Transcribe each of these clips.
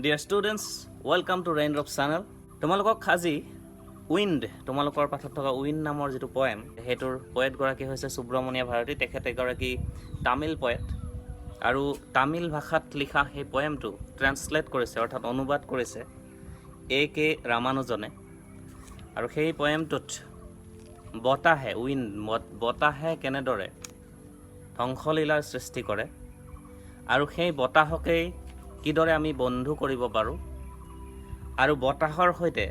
Dear students, welcome to Raindrop channel. তোমালোকক আজি window, তোমালোকৰ পাঠত থকা উইণ্ড নামৰ যিটো পয়েম, সেইটোৰ পয়েটগৰাকী হৈছে সুব্ৰমণিয়া ভাৰতী। তেখেত এগৰাকী তামিল পয়েট আৰু তামিল ভাষাত লিখা সেই পয়েমটো ট্ৰেন্সলেট কৰিছে, অৰ্থাৎ অনুবাদ কৰিছে এ কে ৰামানুজনে। আৰু সেই পয়েমটোত বতাহে, উইণ্ড, বতাহে কেনেদৰে ধ্বংসলীলাৰ সৃষ্টি কৰে আৰু সেই বতাহকেই কিদৰে আমি বন্ধু কৰিব পাৰোঁ আৰু বতাহৰ সৈতে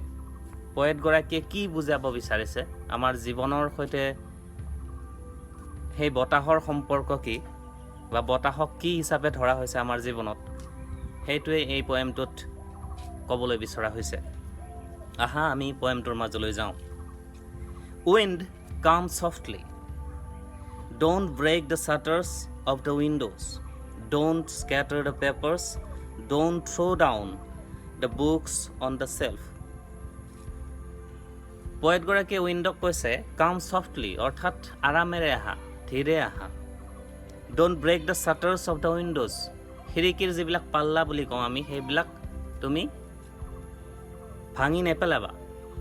পয়েটগৰাকীয়ে কি বুজাব বিচাৰিছে, আমাৰ জীৱনৰ সৈতে সেই বতাহৰ সম্পৰ্ক কি বা বতাহক কি হিচাপে ধৰা হৈছে আমাৰ জীৱনত, সেইটোৱে এই পয়েমটোত ক'বলৈ বিচৰা হৈছে। আহা, আমি পয়েমটোৰ মাজলৈ যাওঁ। Wind, come softly. Don't break the shutters of the windows. Don't scatter the papers. Don't throw down the books on the shelf. পয়েটগৰাকীয়ে উইণ্ডক কৈছে, "Come softly", অৰ্থাৎ আৰামেৰে আহা, ধীৰে আহা। Don't break the shutters of the windows. খিৰিকীৰ যিবিলাক পাল্লা বুলি কওঁ আমি, সেইবিলাক তুমি ভাঙি নেপেলাবা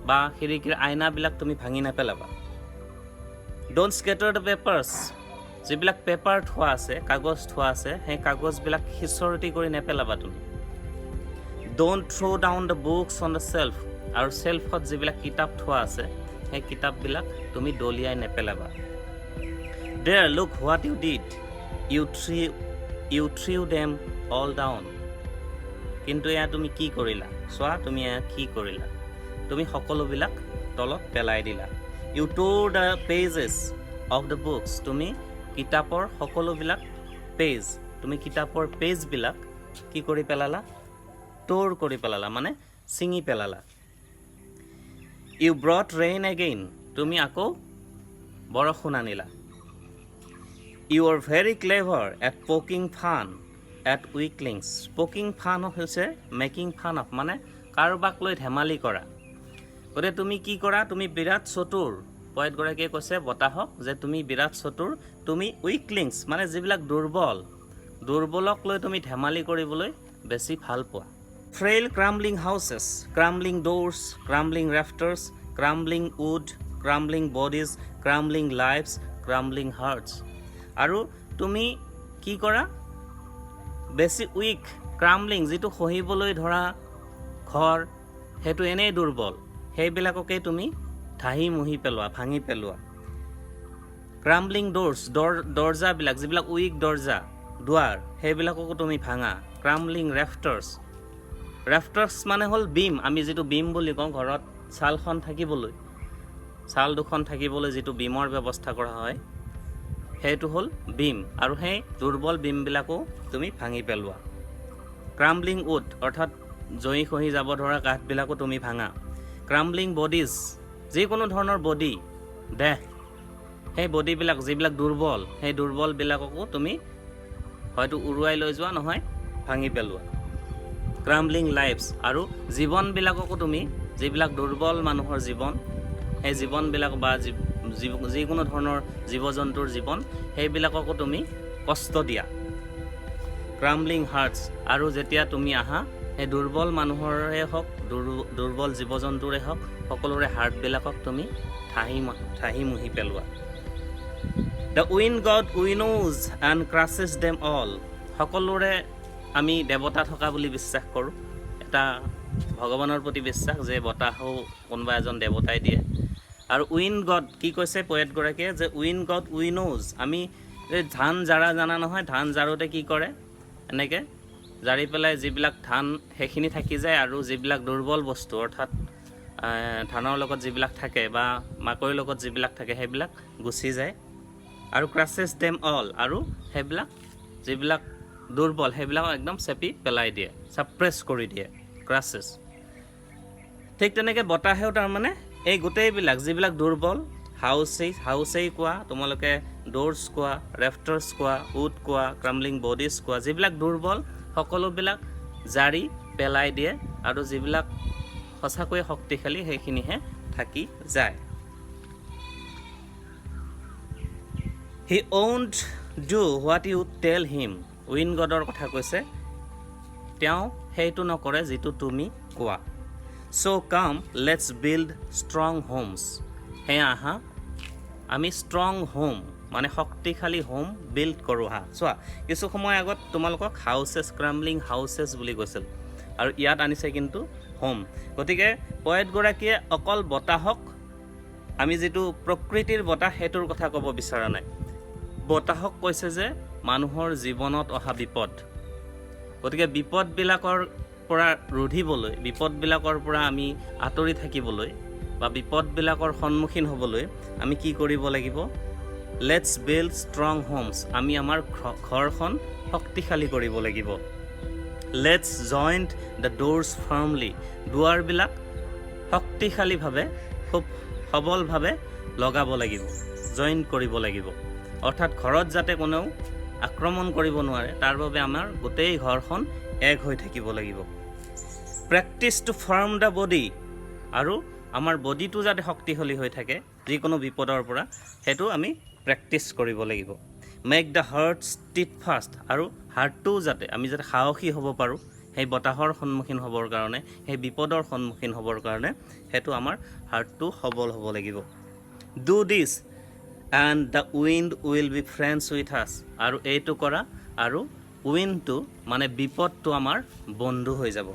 বা খিৰিকীৰ আইনাবিলাক তুমি ভাঙি নেপেলাবা। Don't scatter the papers. যিবিলাক পেপাৰ থোৱা আছে, কাগজ থোৱা আছে, সেই কাগজবিলাক সিঁচৰতি কৰি নেপেলাবা তুমি। Don't throw down the books on the shelf. আৰু চেল্ফত যিবিলাক কিতাপ থোৱা আছে, সেই কিতাপবিলাক তুমি দলিয়াই নেপেলাবা। There, look what you did. You threw them all down. কিন্তু এয়া তুমি কি কৰিলা? চোৱা, তুমি এয়া কি কৰিলা? তুমি সকলোবিলাক তলত পেলাই দিলা। You tore the pages of the books. তুমি কিতাপৰ সকলোবিলাক পেজ, তুমি কিতাপৰ পেজবিলাক কি কৰি পেলালা? ট'ৰ কৰি পেলালা, মানে ছিঙি পেলালা। You brought rain again. তুমি আকৌ বৰষুণ আনিলা। You are very clever at poking fun at weaklings. Poking fun হৈছে মেকিং ফান অফ, মানে কাৰোবাক লৈ ধেমালি কৰা। গতিকে তুমি কি কৰা? তুমি বিৰাট চতুৰ। পয়েটগৰাকীয়ে কৈছে বতাহক যে তুমি বিৰাট চতুৰ, তুমি উইকলিংছ, মানে যিবিলাক দুৰ্বল, দুৰ্বলক লৈ তুমি ধেমালি কৰিবলৈ বেছি ভাল পোৱা। Frail crumbling houses, crumbling doors, crumbling rafters, crumbling wood, crumbling bodies, crumbling lives, crumbling hearts. আৰু তুমি কি কৰা? বেছি উইক, ক্ৰাম্বলিং, যিটো খহিবলৈ ধৰা ঘৰ, সেইটো এনেই দুৰ্বল, সেইবিলাককেই তুমি ঢাহি মুহি পেলোৱা, ভাঙি পেলোৱা। ক্ৰাম্বলিং ড'ৰ্ছ, দৰ্জাবিলাক, যিবিলাক উইক দৰ্জা, দুৱাৰ, সেইবিলাককো তুমি ভাঙা। ক্ৰাম্বলিং ৰেফটাৰ্ছ, ৰেফটাৰ্ছ মানে হ'ল বিম। আমি যিটো বিম বুলি কওঁ, ঘৰত ছালখন থাকিবলৈ, ছাল দুখন থাকিবলৈ যিটো বিমৰ ব্যৱস্থা কৰা হয়, সেইটো হ'ল বিম। আৰু সেই দুৰ্বল বিমবিলাকো তুমি ভাঙি পেলোৱা। ক্ৰাম্বলিং উড, অৰ্থাৎ জহি খহি যাব ধৰা কাঠবিলাকো তুমি ভাঙা। ক্ৰাম্বলিং বডিজ, যিকোনো ধৰণৰ বডি, দেহ, সেই বডিবিলাক যিবিলাক দুৰ্বল, সেই দুৰ্বলবিলাককো তুমি হয়তো উৰুৱাই লৈ যোৱা, নহয় ভাঙি পেলোৱা। ক্ৰাম্বলিং লাইফছ, আৰু জীৱনবিলাককো তুমি, যিবিলাক দুৰ্বল মানুহৰ জীৱন, সেই জীৱনবিলাক বা যিকোনো ধৰণৰ জীৱ জন্তুৰ জীৱন, সেইবিলাককো তুমি কষ্ট দিয়া। ক্ৰাম্বলিং হাৰ্টছ, আৰু যেতিয়া তুমি আহা, সেই দুৰ্বল মানুহৰে হওক, দুৰ্বল জীৱ জন্তুৰে হওক, সকলোৰে হাৰ্টবিলাকক তুমি ঠাহি মুহি পেলোৱা। The wind god winnows and crushes them all. সকলোৰে আমি দেৱতা থকা বুলি বিশ্বাস কৰোঁ। এটা ভগৱানৰ প্ৰতি বিশ্বাস যে বতাহো কোনোবা এজন দেৱতাই দিয়ে। আৰু উইণ্ড গড কি কৈছে পয়েটগৰাকীয়ে যে উইণ্ড গড উইনোজ। আমি এই ধান জাৰা জানা নহয়? ধান জাৰোতে কি কৰে? এনেকৈ জাৰি পেলাই যিবিলাক ধান, সেইখিনি থাকি যায় আৰু যিবিলাক দুৰ্বল বস্তু, অৰ্থাৎ ধানৰ লগত যিবিলাক থাকে বা মাকৈৰ লগত যিবিলাক থাকে, সেইবিলাক গুচি যায়। আৰু ক্ৰাছেছ দেম অল, আৰু সেইবিলাক যিবিলাক দুৰ্বল, সেইবিলাক একদম চেপি পেলাই দিয়ে, ছাপ্ৰেছ কৰি দিয়ে, ক্ৰাছেছ। ঠিক তেনেকৈ বতাহেও তাৰমানে এই গোটেইবিলাক যিবিলাক দুৰ্বল, হাউচেই কোৱা তোমালোকে, ড'ৰ্ছ কোৱা, ৰেফটাৰ্ছ কোৱা, উড কোৱা, ক্ৰাম্বলিং বডিজ কোৱা, যিবিলাক দুৰ্বল সকলোবিলাক জাৰি পেলাই দিয়ে আৰু যিবিলাক সঁচাকৈয়ে শক্তিশালী, সেইখিনিহে থাকি যায়। He won't do what you tell him. Wind গডৰ কথা কৈছে। তেওঁ সেইটো নকৰে যিটো তুমি কোৱা। So come, let's build strong homes. সেয়া আহা, আমি ষ্ট্ৰং হোম মানে শক্তিশালী হোম বিল্ড কৰোঁ। হা, চোৱা, কিছু সময় আগত তোমালোকক হাউচেছ, ক্ৰাম্বলিং হাউচেছ বুলি কৈছিল আৰু ইয়াত আনিছে কিন্তু হোম। গতিকে পয়েটগৰাকীয়ে অকল বতাহক, আমি যিটো প্ৰকৃতিৰ বতাহ, সেইটোৰ কথা ক'ব বিচৰা নাই। বতাহক কৈছে যে মানুহৰ জীৱনত অহা বিপদ। গতিকে বিপদবিলাকৰ পৰা ৰুধিবলৈ, বিপদবিলাকৰ পৰা আমি আঁতৰি থাকিবলৈ বা বিপদবিলাকৰ সন্মুখীন হ'বলৈ আমি কি কৰিব লাগিব? Let's build strong homes. আমি আমাৰ ঘৰখন শক্তিশালী কৰিব লাগিব। Let's joint the doors firmly. দুৱাৰবিলাক শক্তিশালীভাৱে, খুব সবলভাৱে লগাব লাগিব, জইন কৰিব লাগিব। অৰ্থাৎ ঘৰত যাতে কোনেও আক্ৰমণ কৰিব নোৱাৰে, তাৰ বাবে আমাৰ গোটেই ঘৰখন এক হৈ থাকিব লাগিব। Practice to firm the body. আৰু আমাৰ বডিটো যাতে শক্তিশালী হৈ থাকে যিকোনো বিপদৰ পৰা, সেইটো আমি প্ৰেক্টিছ কৰিব লাগিব। Make the heart steadfast. আৰু হাৰ্টটোও যাতে, আমি যাতে সাহসী হ'ব পাৰোঁ সেই বতাহৰ সন্মুখীন হ'বৰ কাৰণে, সেই বিপদৰ সন্মুখীন হ'বৰ কাৰণে, সেইটো আমাৰ হাৰ্টটো সবল হ'ব লাগিব। Do this and the wind will be friends with us. আৰু এইটো কৰা আৰু উইণ্ডটো মানে বিপদটো আমাৰ বন্ধু হৈ যাব।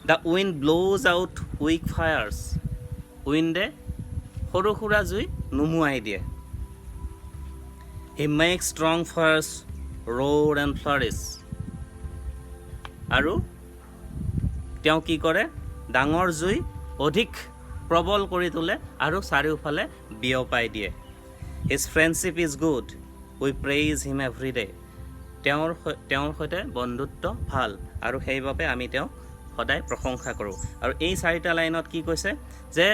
The wind blows out weak fires. উইণ্ডে সৰু সুৰা জুই নুমুৱাই দিয়ে। He make strong fires roar and flourish. আৰু তেওঁ কি কৰে? ডাঙৰ জুই অধিক প্ৰবল কৰি তোলে আৰু চাৰিওফালে বিয়পাই দিয়ে। His friendship is good. We praise him every day. তেওঁৰ সৈতে বন্ধুত্ব ভাল আৰু সেইবাবে আমি তেওঁক সদায় প্ৰশংসা কৰোঁ। আৰু এই চাৰিটা লাইনত কি কৈছে যে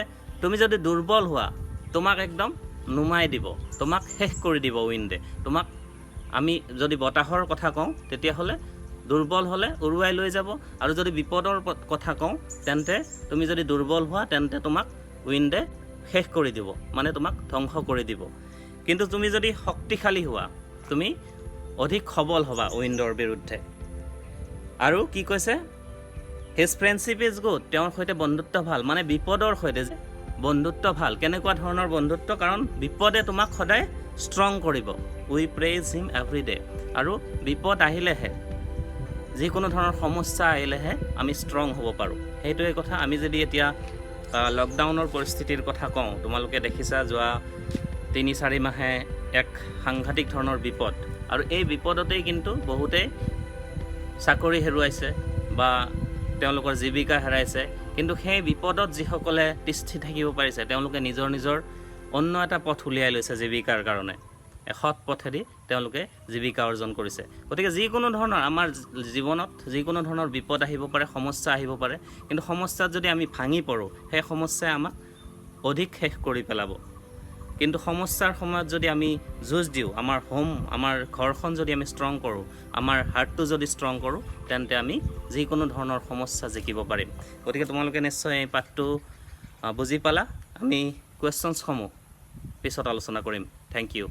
তুমি যদি দুৰ্বল হোৱা, তোমাক একদম নুমাই দিব, তোমাক শেষ কৰি দিব উইণ্ডে। তোমাক আমি যদি বতাহৰ কথা কওঁ, তেতিয়াহ'লে দুৰ্বল হ'লে উৰুৱাই লৈ যাব। আৰু যদি বিপদৰ কথা কওঁ, তেন্তে তুমি যদি দুৰ্বল হোৱা, তেন্তে তোমাক উইণ্ডে শেষ কৰি দিব, মানে তোমাক ধ্বংস কৰি দিব। কিন্তু তুমি যদি শক্তিশালী হোৱা, তুমি অধিক সবল হ'বা উইণ্ডৰ বিৰুদ্ধে। আৰু কি কৈছে? His friendship is good. তেওঁৰ সৈতে বন্ধুত্ব ভাল, মানে বিপদৰ সৈতে যে বন্ধুত্ব ভাল। কেনেকুৱা ধৰণৰ বন্ধুত্ব? কাৰণ বিপদে তোমাক সদায় ষ্ট্ৰং কৰিব। We praise him every day. আৰু বিপদ আহিলেহে, যিকোনো ধৰণৰ সমস্যা আহিলেহে আমি ষ্ট্ৰং হ'ব পাৰোঁ। সেইটোৱে কথা। আমি যদি এতিয়া লকডাউনৰ পৰিস্থিতিৰ কথা কওঁ, তোমালোকে দেখিছা যোৱা 3-4 মাহে এক সাংঘাতিক ধৰণৰ বিপদ। আৰু এই বিপদতেই কিন্তু বহুতেই চাকৰি হেৰুৱাইছে বা তেওঁলোকৰ জীৱিকা হেৰাইছে। কিন্তু সেই বিপদত যিসকলে তিষ্ঠি থাকিব পাৰিছে, তেওঁলোকে নিজৰ নিজৰ অন্য এটা পথ উলিয়াই লৈছে জীৱিকাৰ কাৰণে। সৎ পথেদি তেওঁলোকে জীৱিকা অৰ্জন কৰিছে। গতিকে যিকোনো ধৰণৰ আমাৰ জীৱনত যিকোনো ধৰণৰ বিপদ আহিব পাৰে, সমস্যা আহিব পাৰে, কিন্তু সমস্যাত যদি আমি ভাঙি পৰোঁ, সেই সমস্যাই আমাক অধিক শেষ কৰি পেলাব। কিন্তু সমস্যাৰ সময়ত যদি আমি যুঁজ দিওঁ, আমাৰ হোম, আমাৰ ঘৰখন যদি আমি ষ্ট্ৰং কৰোঁ, আমাৰ হাৰ্টটো যদি ষ্ট্ৰং কৰোঁ, তেন্তে আমি যিকোনো ধৰণৰ সমস্যা জিকিব পাৰিম। গতিকে তোমালোকে নিশ্চয় এই পাঠটো বুজি পালা। আমি কুৱেশ্যনছসমূহ পিছত আলোচনা কৰিম। Thank you.